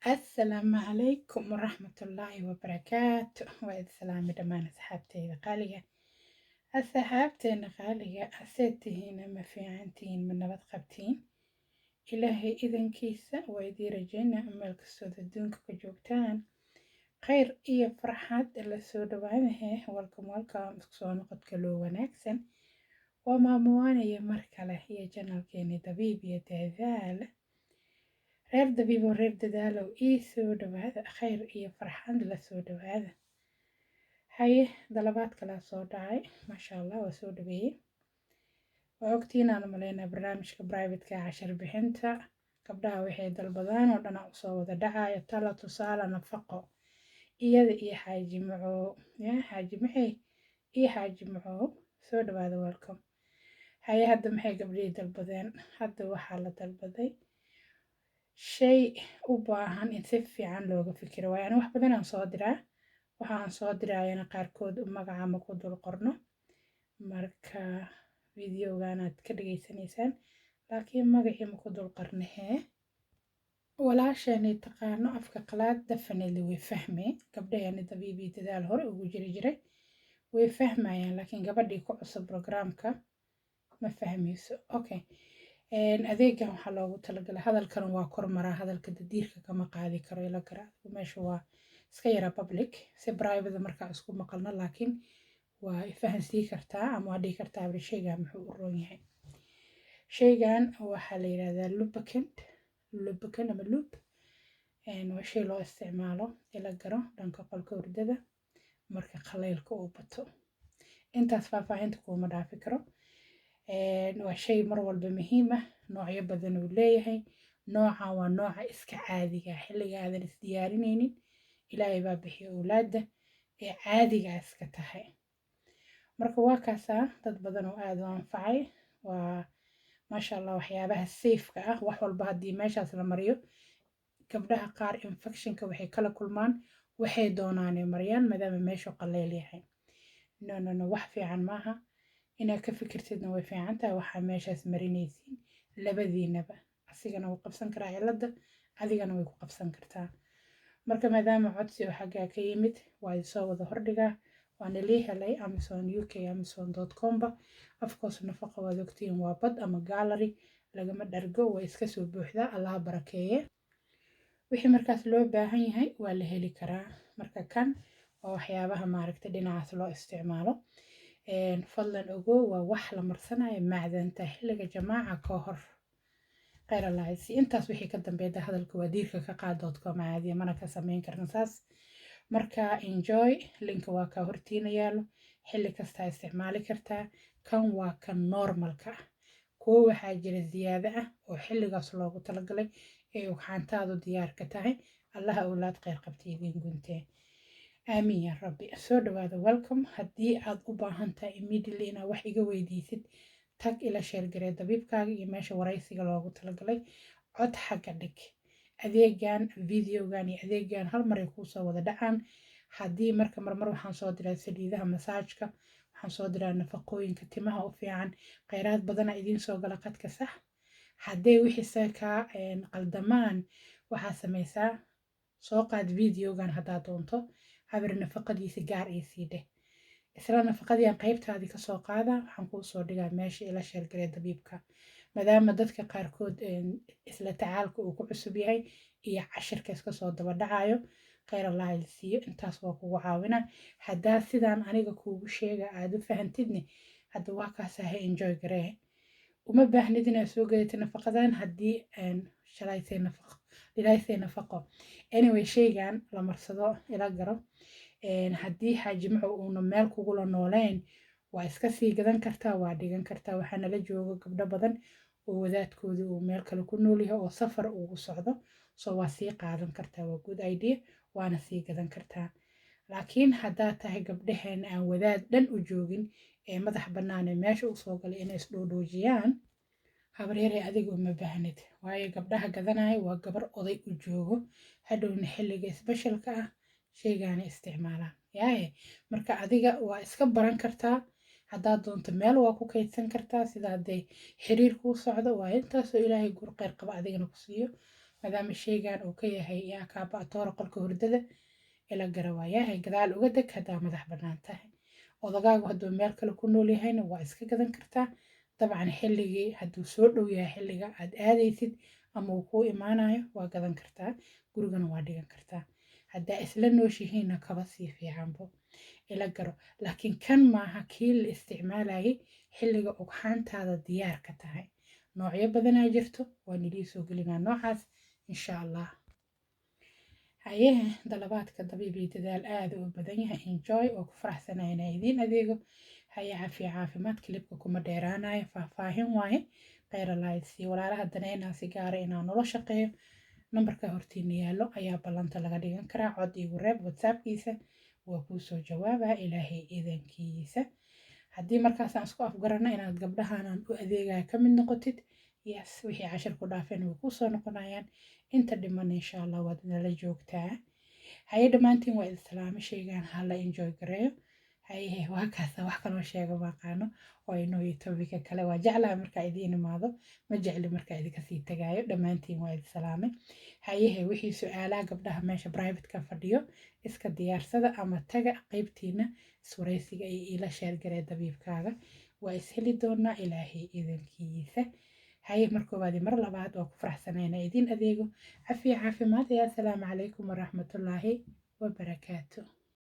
Asalaamu calaykum waraxmatullaahi wabarakaatu. Waa idin salaamay dhammaan asxaabteyda qaaliga, asxaabteena qaaliga. Aseed tihiin? Ma fiicantihiin? Ma nabad qabtiin? Ilaahay idankiisa waa idiin rajeynaa meel kastood adduunka ka joogtaan khayr iyo farxad. La soo dhawaadahe. Welcome, welcome. Isku soo noqodka loo wanaagsan. Waa maamuwaanaya mar kale iyo channelkeeni Dabiib iyo Dadaal. Reer Dabiibo, reer Dadaalow, ii soo dhawaada. Khayr iyo farxad la soo dhawaada. Haye, dalabaad kalaa soo dhacay, maasha Allah, waa soo dhaweeyey. Waa ogtiin aan umaleynaa barnaamijka privateka cashar bixinta gabdhaha waxay dalbadaan oo dhana usoo wada dhacayo. Tala, tusaale, nafaqo, iyada iyo Xaaji Macoow ya Xaaji Maxey iyo Xaaji Macoow. Soo dhawaada, welcome. Haye, hadda maxay gabdhihii dalbadeen? Hadda waxaa la dalbaday shay u baahan in si fiican looga fikiro, waayo ani wax badan aan soo diraa. Waxaan soo diraayana qaarkood magaca ma ku dul qorno. Marka videogan aad ka dhageysanaysaan, laakiin magacii ma ku dul qornahee. Walaasheenay taqaano afka qalaad definitely way fahmeen. Gabdhaheena Dabiibii Dadaal hore ugu jiri jiray way fahmayaan, laakiin gabadhii ku cusub programka ma fahmayso. Okay, adeegan waxaa loogu talagalay, hadalkan waa kormaraa, hadalka dadiirka kama qaadi karo ila gara. Meesha waa iska yara public, si private markaa isku maqalno, laakiin waa fahansii kartaa ama waa dhihi kartaa abri shaygan muxuu u roon yahay. Shaygan waxaa la yidhahdaa lubricant, lubricant ama lube. Waa shay loo isticmaalo, ila garo, dhanka qolka hurdada marka qalaylka uu bato. Intaas faahfaahinta kuuma dhaafi karo. Waa shay mar walba muhiim ah. Noocyo badan uu leeyahay. Noocan waa nooca iska caadiga xilliga aadan isdiyaarinaynin. Ilaahay baa bixiya owlaadda ee caadiga iska tahay. Marka waa kaasaa dad badan oo aada u anfacay. Waa maasha Allah, waxyaabaha safeka ah. Wax walba haddii meeshaas la mariyo, gabdhaha qaar infectionka waxay kala kulmaan. Waxay doonaanay mariyaan maadaama meeshu qaleyl yahay. No, no, no, wax fiican maaha. Inaad ka fikirtidna way fiican tahay. Waxaa meeshaas marinaysiin labadiinaba, asigana wuu qabsan karaa cilladda, adigana way ku qabsan kartaa. Marka maadaama codsi oo xaggaa ka yimid, waa soo wada hordhigaa. Waana lii helay Amazon UK, Amazon.com ba. Of course, nafaqa waad ogtiin, waa bad ama gallery lagama dhargo, way iska soo buuxdaa. Allaha barakeeye. Wixii markaas loo baahan yahay waa la heli karaa. Marka kan waa waxyaabaha maaragtay dhinacaas loo isticmaalo. Fadlan ogow, waa wax la marsanayo macdanta xilliga jamaaca ka hor. Khayr Allah si intaas wixii ka dambeeya hadalka waa diirka ka qaad.com caadiya, mana ka sameyn karna saas. Marka enjoy, linka waa kaa hortiina yaalo, xilli kastaa isticmaali kartaa. Kan waa kan normalka ah. Kuwo waxaa jira ziyaado ah oo xilligaas loogu talagalay ee ugxaantaadu diyaar ka tahay. Allaha owlaad khayr qabta idiin guntee, aamiin yaa rabbi. Soo dhawaada, welcome. Haddii aad u baahan tahay immediately inaad wax iga weydiisid, tag ila share garee dabiibkaaga iyo meesha waraysiga loogu talagalay, cod xagga dhig. Adeegan, videogan iyo adeegan hal maray kuusoo wada dhacaan. Haddii marka marmar waxaan soo diraa saliidaha masaajka, waxaan soo diraa nafaqooyinka timaha u fiican, kheyraad badana idiin soo gala qadka. Sax, hadday wixiise kaa qaldamaan, waxaa samaysaa: soo qaad videogan haddaad doonto, habir nafaqadiisa gaar ii sii dheh. Isla nafaqadii aan qaybtaadii kasoo qaada, waxaan kuu soo dhigaa meesha ila share garee dabiibka, maadaama dadka qaarkood isla tacaalka uu ku cusub yahay iyo cashirka iska soo daba dhacayo. Kheyr Allah il siiyo, intaas waa kugu caawina. Haddaa sidaan aniga kuugu sheega aada u fahantidne, hadda waa kaasaha, enjoy garee. Uma baahnid inaad soo gadata nafaqadan haddii shalaysay nafaqo, dhilaysay nafaqo. Anyway, shaygan la marsado, ila garo, haddii Xaaji Macow uuna meel kugula nooleyn, waa iska sii gadan kartaa, waa dhigan kartaa. Waxaa nala jooga gabdho badan oo wadaadkooda uu meel kale ku nool yahay oo safar ugu socdo, so waa sii qaadan kartaa. Waa good idea, waana sii gadan kartaa. Laakiin haddaad tahay gabdhaheen aan wadaad dhan u joogin ee madax bannaan ee meesha usoo galay inay isdhoodhoojiyaan, habaryarey, adiga uma baahnid, waayo gabdhaha gadanaya waa gabar oday u joogo, hadhowna xilliga specialka ah shaygaana isticmaalaan yaaye. Marka adiga waa iska baran kartaa haddaad doonto, meel waa ku kaydsan kartaa. Sida hadday xiriir kuu socdo, waa intaasoo Ilaahay guur kheyr qaba adigana ku siiyo. Maadaama sheygan uu ka yahay yaa kaaba atoora qolka hurdada ila gara waayahay, gadaal uga deg haddaa madax bannaan tahay. Odagaagu hadduu meel kale ku nool yahayna, waa iska gadan kartaa dabcan. Xilligii hadduu soo dhow yahay xilliga aad aadaysid ama uu kuu imaanayo, waa gadan kartaa, gurigana waa dhigan kartaa. Haddaa isla nooshihiinna, kaba sii fiicanbo, ila garo. Laakiin kan maaha kii la isticmaalayay xilliga ugxaantaada diyaarka tahay. Noocyo badanaa jirto, waan idii soo gelinaa noocaas, insha Allah. Hayehe, dalabaadka dabiib iyo dadaal aada u badan yahay. Enjoy oo ku faraxsanaya inaa idiin adeego. Haye, cafiya, caafimaad. Clipka kuma dheeraanayo, faahfaahin waaye. Kheyr Allah sii walaalaha daneynaa si gaara inaan nolo shaqeeyo. Nambarka hortiina yaallo ayaa ballanta laga dhigan karaa. Cod igu reeb WhatsAppkiisa, waa kuu soo jawaabaa Ilaahay idankiisa. Haddii markaasaan isku afgarano inaad gabdhahanaan u adeegaya ka mid noqotid, yes, wixii cashir ku dhaafeen way kuu soo noqonayaan. Inta dhiman, insha Allah, waad nala joogtaa. Haye, dhammaantiin waa idin salaamo. Sheegaan hala enjoy gareeyo. Haye, waa kaasa, wax kaloo sheego maaqaano oo inoo iyo topicga kale. Waa jeclaha markaa idiin imaado, ma jecli markaa idinka sii tagaayo. Dhammaantiin waa idin salaamay. Hayehe, wixii su-aalaha gabdhaha meesha privateka fadhiyo iska diyaarsada ama taga qeybtiina iswaraysiga iyo ila share garee dabiibkaaga. Waa isheli doonaa Ilaahay idankiisa. Haye, mar koowaad iyo mar labaad waa ku faraxsanayna idiin adeego. Cafiya, caafimaad. Ya asalaamu calaykum waraxmatullaahi wabarakaatu.